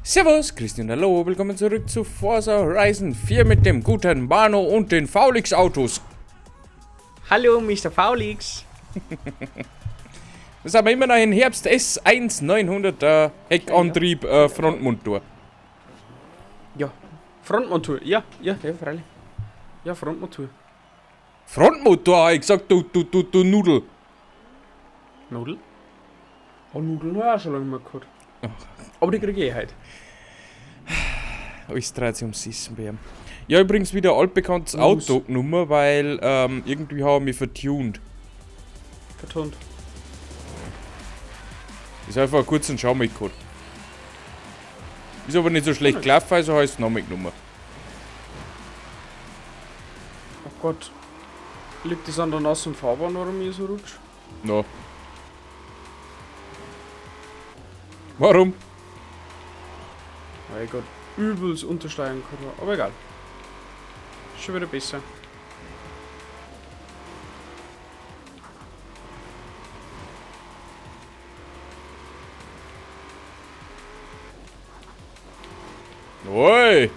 Servus, Christian, hallo, willkommen zurück zu Forza Horizon 4 mit dem guten Manu und den Faulix Autos. Hallo, Mr. Faulix. Das haben wir immer noch im Herbst S1 900er Heckantrieb, Frontmontur. Ja, Frontmontur, ja, ja, ja, freilich. Ja, Frontmotor. Frontmotor, hab ich gesagt, du Nudel. Nudel? Oh, Nudeln hab ich auch schon lange nicht mehr gehabt. Aber die krieg ich eh heute. Alles dreht sich ums Essen bei ihm. Ja, übrigens wieder altbekanntes Los. Auto genommen, weil irgendwie habe ich mich vertuned. Vertont. Ist einfach einen kurzen Schaum mitgehabt. Ist aber nicht so schlecht gelaufen, also habe ich es noch mitgenommen. Oh Gott. Liegt das an der nassen Fahrbahn, warum ich so rutsch? No. Warum? Weil ich grad übelst untersteuern kann, aber egal. Ist schon wieder besser. Oi!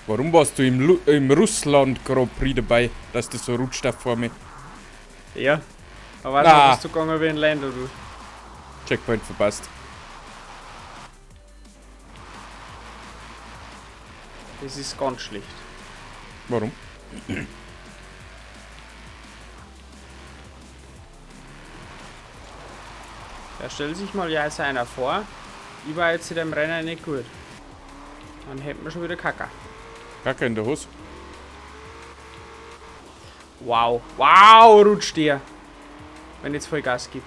Warum warst du im Russland Grand Prix dabei, dass das so rutscht da vor mir? Ja. Aber weißt Na. du, bist du gegangen wie ein Länder, du. Checkpoint verpasst. Das ist ganz schlecht. Warum? Da stellt sich mal ja jetzt einer vor. Ich war jetzt in dem Rennen nicht gut. Dann hätten wir schon wieder Kacke. Kacke in der Hose. Wow. Wow, rutscht der. Wenn ich jetzt voll Gas gebe.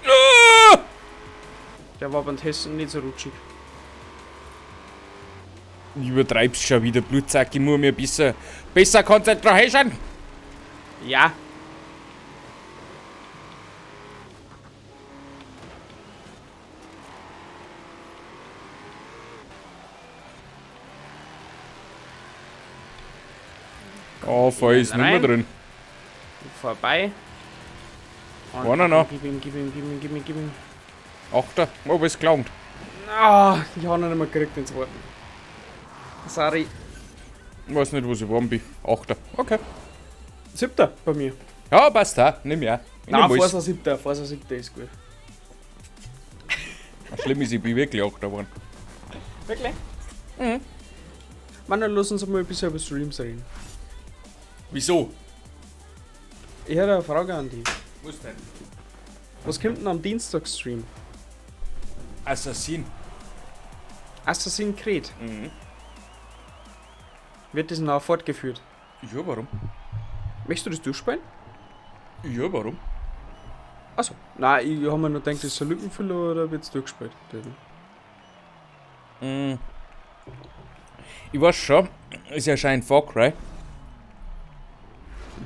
Ah! Der war beim Testen nicht so rutschig. Du übertreibst schon wieder, Blutsack. Ich muss mir besser konzentrieren. Ja. Oh, voll ist nicht mehr Rein. drin. Vorbei. Und Einer noch. Gib ihm, gib ihm, gib ihm, gib ihm, gib ihm. Achter. Oh, was gelangt. Ah, ich hab ihn nicht mehr gekriegt, den zweiten. Sorry. Ich weiß nicht, wo ich geworden bin. Achter. Okay. Siebter bei mir. Ja, passt auch. Nimm ich auch. Ich Nein, nehm alles. Forza siebter. Forza siebter ist gut. Schlimm ist, ich bin wirklich Achter geworden. Wirklich? Mhm. Mann, dann lass uns mal ein bisschen über Streams reden. Wieso? Ich hätte eine Frage an dich. Was denn? Was kommt denn am Dienstag-Stream? Assassin. Assassin's Creed. Mhm. Wird das noch fortgeführt? Ja, warum? Möchtest du das durchspielen? Ja, warum? Achso. Nein, ich hab mir nur gedacht, das ist ein Lückenfüller oder wird's durchgespielt? Mhm. Ich weiß schon, es erscheint Far Cry.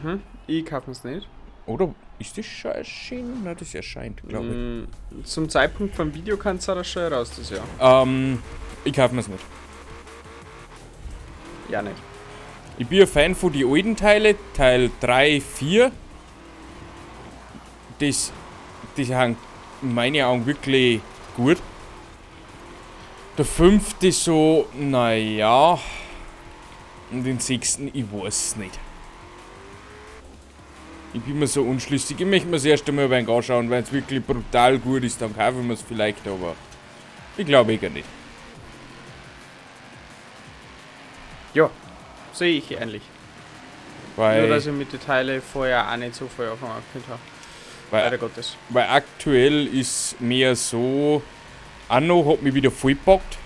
Mhm. Ich kauf mir's nicht. Oder ist das schon erschienen? Nein, das erscheint, glaub ich. Zum Zeitpunkt vom Video kannst du das schon raus, das Jahr. Ich kauf mir's nicht. Ja, nicht. Ich bin ein Fan von den alten Teile, Teil 3, 4. Das sind in meinen Augen wirklich gut. Der 5. ist so, naja. Und den 6., ich weiß nicht. Ich bin mir so unschlüssig. Ich möchte mir das erste Mal ein wenig anschauen, wenn es wirklich brutal gut ist, dann kaufen wir es vielleicht, aber ich glaube eh gar nicht. Ja, sehe ich ähnlich. Weil, Nur, dass ich mit den Teilen vorher auch nicht so viel anfangen können habe. Leider Gottes. Weil aktuell ist mehr so, Anno hat mich wieder vollgepackt.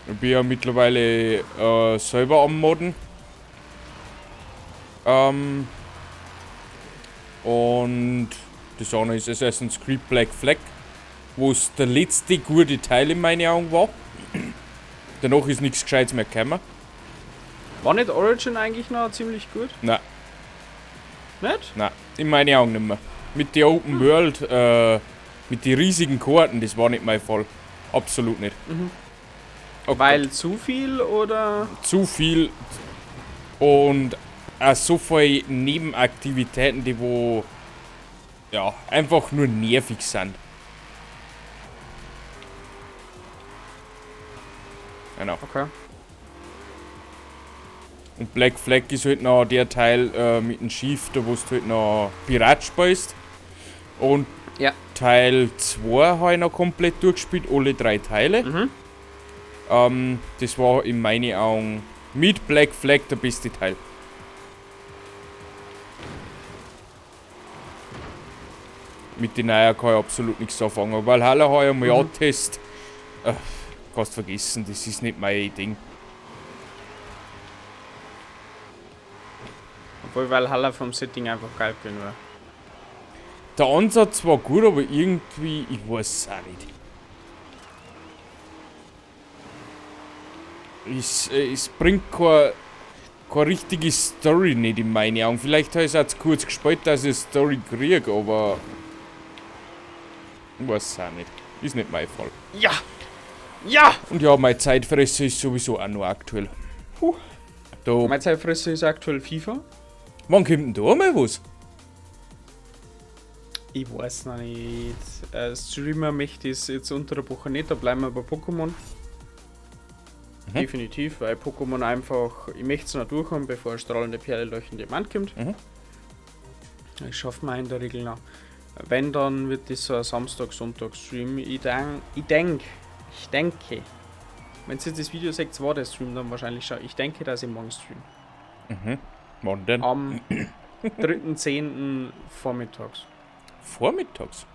Ich bin ja mittlerweile selber am Modden. Und das andere ist Assassin's Creed Black Flag, wo es der letzte gute Teil in meinen Augen war. Danach ist nichts Gescheites mehr gekommen. War nicht Origin eigentlich noch ziemlich gut? Nein. Nicht? Nein, in meinen Augen nicht mehr. Mit der Open World, mit den riesigen Karten, das war nicht mein Fall. Absolut nicht. Mhm. Oh Weil Gott. zu viel oder? Zu viel und auch so viele Nebenaktivitäten, die wo ja, einfach nur nervig sind. Genau. Okay. Und Black Flag ist halt noch der Teil mit dem Schiff, da wo du halt noch Pirat spielst. Und Ja. Teil 2 habe ich noch komplett durchgespielt, alle drei Teile. Das war in meinen Augen mit Black Flag der beste Teil. Mit den neuen kann ich absolut nichts anfangen. Valhalla habe ich einmal angetestet. Kannst vergessen, das ist nicht mein Ding. Obwohl Valhalla vom Setting einfach geil gewesen war. Der Ansatz war gut, aber irgendwie, ich weiß es auch nicht. Es bringt keine richtige Story nicht in meine Augen. Vielleicht habe ich es auch zu kurz gespielt, dass ich eine Story kriege, aber ich weiß es auch nicht. Ist nicht mein Fall. Ja! Ja! Und ja, meine Zeitfresse ist sowieso auch noch aktuell. Puh. Da, Meine Zeitfresse ist aktuell FIFA. Wann kommt denn da mal was? Ich weiß noch nicht. Streamer möchte ich jetzt unter der Woche nicht, da bleiben wir bei Pokémon. Definitiv, weil Pokémon einfach, ich möchte es noch durchhaben, bevor strahlende Perle leuchtende Diamant kommt. Ich schaffe mir in der Regel noch. Wenn, dann wird das so ein Samstag, Sonntag Stream. Ich denke, wenn ihr jetzt das Video seht, war der Stream dann wahrscheinlich schon. Ich denke, dass ich morgen stream. Wann denn? Am 3.10. vormittags. Vormittags?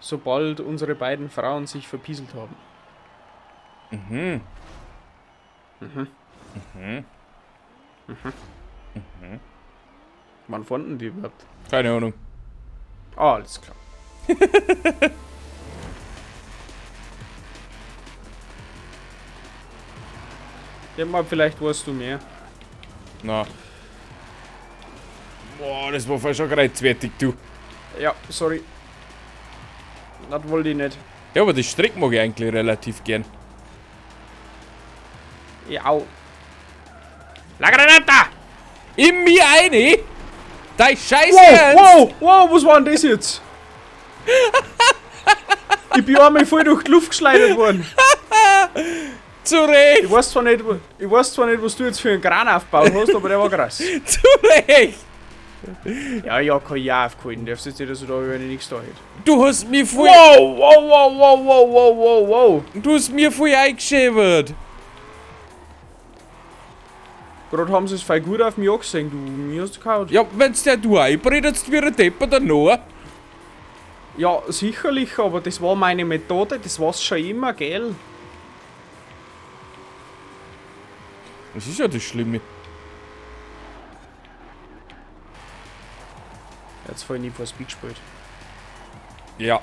Sobald unsere beiden Frauen sich verpieselt haben. Wann fanden die überhaupt? Keine Ahnung. Ah, alles klar. Ja, mal, vielleicht weißt du mehr. Na. Boah, das war fast schon grenzwertig, du. Ja, sorry. Das wollte ich nicht. Ja, aber das Streck mag ich eigentlich relativ gern. Ja, au. La Granata! In mir eine! Dein Scheiß Wow, Ernst! wow, wow, was war denn das jetzt? Ich bin einmal voll durch die Luft geschleudert worden. Zu Recht! Ich weiß zwar nicht, ich weiß zwar nicht, was du jetzt für einen Kran aufgebaut hast, aber der war krass. Zu Recht! Ja, ja, kann ich auch aufgehalten. Darfst jetzt nicht so da, wenn ich nichts da hätte. Du hast mir voll. Wow, wow, wow, wow, wow, wow, wow, wow. Du hast mir voll eingeschäbert. Gerade haben sie es voll gut auf mich angesehen, du. Mir hast du gehauen. Ja, wenn's der du einbredest, wie ein Depper dann noch. Ja, sicherlich, aber das war meine Methode, das war's schon immer, gell? Das ist ja das Schlimme. Jetzt voll nie vor Speed gespielt. Ja.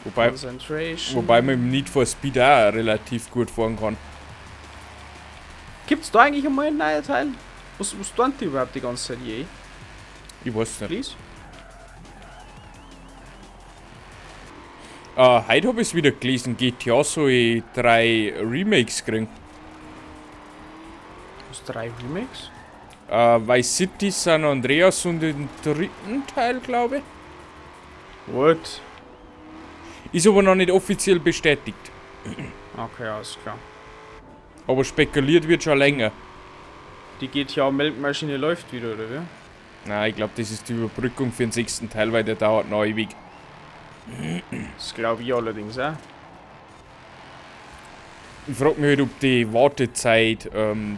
Wobei, Concentration. wobei man im Need for Speed auch relativ gut fahren kann. Gibt's da eigentlich einmal einen neuen Teil? Was tun die überhaupt die ganze Zeit je? Ich weiß nicht. Please? Heute habe ich es wieder gelesen, GTA soll ich 3 Remakes kriegen. Was, 3 Remakes? Vice City, San Andreas und den dritten Teil, glaube ich. What? Ist aber noch nicht offiziell bestätigt. Okay, alles klar. Aber spekuliert wird schon länger. Die GTA-Melkmaschine läuft wieder, oder wie? Nein, ich glaube, das ist die Überbrückung für den 6. Teil, weil der dauert noch ewig. Das glaube ich allerdings auch. Ich frag mich halt, ob die Wartezeit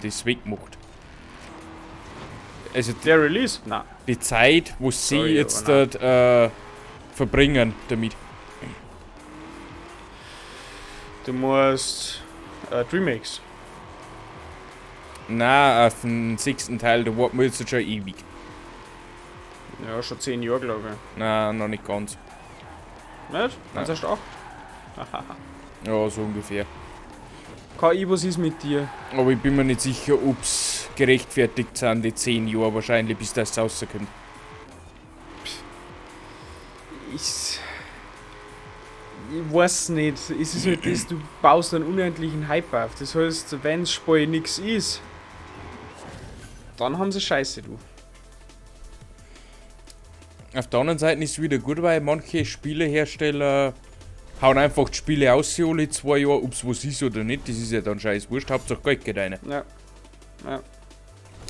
das wegmacht. Also Der Release? Nein. die Zeit, wo sie Sorry, jetzt aber dort, verbringen damit. Du musst Remakes. Nein, auf den 6. Teil, da warten wir jetzt schon ewig. Ja, schon 10 Jahre, glaube ich. Nein, noch nicht ganz. Nicht? Nein. Erst 8? Ja, so ungefähr. KI, was ist mit dir? Aber ich bin mir nicht sicher, ob's gerechtfertigt sind, die 10 Jahre wahrscheinlich, bis das rauskommt. Ich weiß nicht. Es ist halt das, du baust einen unendlichen Hype auf. Das heißt, wenn's Spiel nix ist, dann haben sie Scheiße, du. Auf der anderen Seite ist es wieder gut, weil manche Spielehersteller hauen einfach die Spiele aus alle 2 Jahre, ob es was ist oder nicht, das ist ja dann scheiß wurscht, Hauptsache Geld geht rein.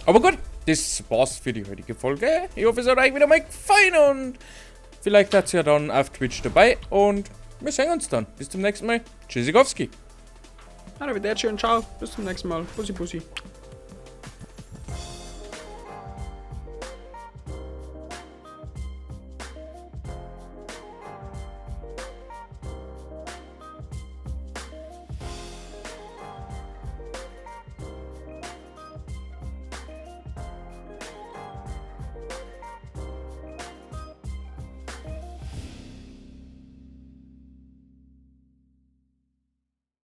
Aber gut, das war's für die heutige Folge. Ich hoffe, es hat euch wieder mal gefallen und vielleicht seid's ja dann auf Twitch dabei und wir sehen uns dann. Bis zum nächsten Mal. Tschüssikowski. Arrivederci und ciao. Bis zum nächsten Mal. Bussi, bussi.